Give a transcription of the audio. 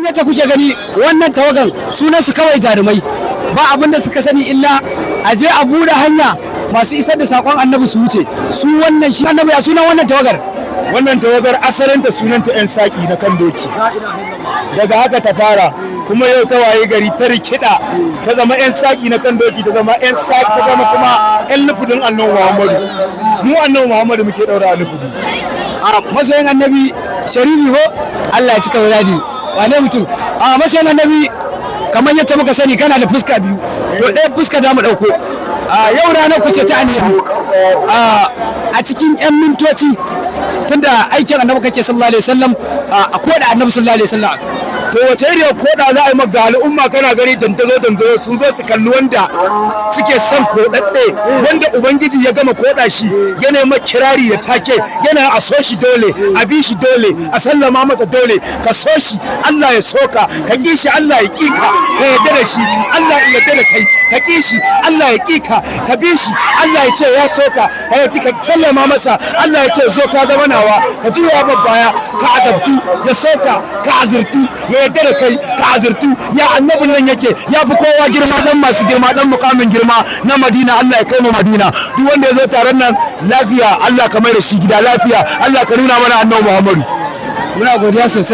Kamar yadda kuke gani, wannan tawagan sunan su kawai Jarumai. Ba abin da suka sani illa a je a buɗe hanya, masu isar da sakon Annabi su wuce. Su wannan shi Annabi, ya sunan wannan tawagar? Wannan tawagar asalinta sunanta 'Yan Saƙi na Kan Doki. Daga haka ta fara, kuma yau ta waye gari ta rikida ta zama 'Yan Saƙi na Kan Doki, ta zama 'yan saƙi, ta zama kuma 'yan lufudin Annabi Muhammadu. Mu Annabi Muhammadu muke ɗaura a lufudi. A masoyin Annabi Sharifi ko Allah ya cika wadadi. Wane mutum a masoyin Annabi! Kamar yadda muka sani, kana da fuska biyu, to ɗaya fuska da mu ɗauko. A yau ranar ku ce ta Annabi. A cikin 'yan mintoci, tunda aikin Annabi kake sallallahu alaihi wasallam, a koda Annabi sallallahu alaihi wasallam. To, wace iriyar koda za a yi maka? Al'umma kana gani dandazo dandazo sun zo su kalli wanda suke son kodadde, wanda Ubangiji ya gama koda shi, yana ma kirari da take, yana a so shi dole, a bi shi dole, a sallama masa dole. Ka so shi, Allah ya soka. Ka ki shi, Allah ya ki ka. Ka yarda da shi, Allah ya yarda da kai. Ka ki shi, Allah ya ki ka. Ka bi shi, Allah ya ce ya soka. Ka yarda ka sallama masa, Allah ya ce zo ka zama nawa. Ka juya baya, ka azabtu, ya soka. Ka azurtu, ya yarda da kai, ka azurtu. Ya Annabin nan yake? Ya fi kowa girma, dan masu girma, dan mukamin girma na Madina. Allah ya kai mu Madina. Duk wanda ya zo taron nan lafiya, Allah ka mai da shi gida lafiya. Allah ka nuna mana Annabi Muhammadu. Muna godiya sosai.